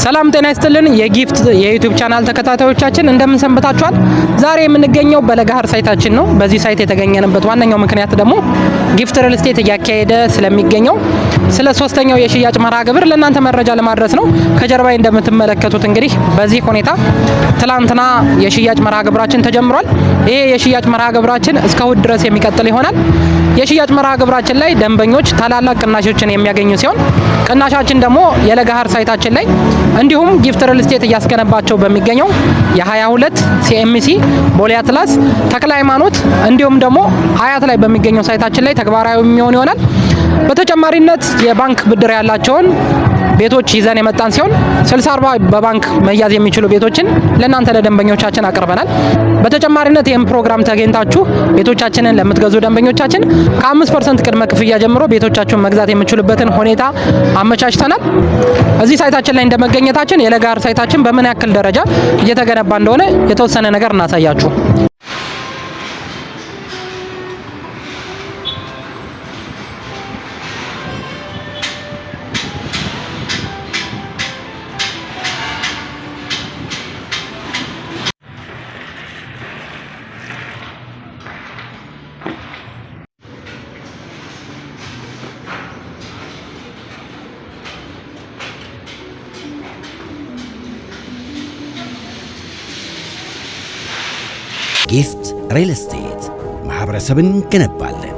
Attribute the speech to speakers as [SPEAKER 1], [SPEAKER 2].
[SPEAKER 1] ሰላም ጤና ይስጥልን። የጊፍት የ YouTube channel ተከታታዮቻችን፣ እንደምን ሰንብታችኋል? ዛሬ የምንገኘው በለገሃር site ኣችን ነው። በዚህ site የተገኘንበት ዋነኛው ምክንያት ደግሞ ጊፍት ሪል ስቴት እያካሄደ ስለሚገኘው ስለ ሶስተኛው የሽያጭ መርሃ ግብር ለእናንተ መረጃ ለማድረስ ነው። ከጀርባዬ እንደምትመለከቱት እንግዲህ በዚህ ሁኔታ ትላንትና የሽያጭ መርሃ ግብራችን ተጀምሯል። ይሄ የሽያጭ መርሃ ግብራችን እስከ እሁድ ድረስ የሚቀጥል ይሆናል። የሽያጭ መርሃ ግብራችን ላይ ደንበኞች ታላላቅ ቅናሾችን የሚያገኙ ሲሆን፣ ቅናሻችን ደግሞ የለገሃር site ኣችን ላይ እንዲሁም ጊፍት ሪል ስቴት እያስገነባቸው በሚገኘው የ22፣ ሲኤምሲ፣ ቦሌ አትላስ፣ ተክለ ሃይማኖት እንዲሁም ደግሞ አያት ላይ በሚገኘው site ኣችን ላይ ተግባራዊ የሚሆን ይሆናል። በተጨማሪነት የባንክ ብድር ያላቸውን ቤቶች ይዘን የመጣን ሲሆን፣ 60/40 በባንክ መያዝ የሚችሉ ቤቶችን ለእናንተ ለደንበኞቻችን አቅርበናል። በተጨማሪነት ይህም ፕሮግራም ተገኝታችሁ ቤቶቻችንን ለምትገዙ ደንበኞቻችን ከ5% ቅድመ ክፍያ ጀምሮ ቤቶቻችሁን መግዛት የምትችሉበትን ሁኔታ አመቻችተናል። እዚህ site ኣችን ላይ እንደመገኘታችን የለገሃር site ኣችን በምን ያክል ደረጃ እየተገነባ እንደሆነ የተወሰነ ነገር እናሳያችሁ።
[SPEAKER 2] ጊፍት ሪል ስቴት፣ ማህበረሰብን እንገነባለን።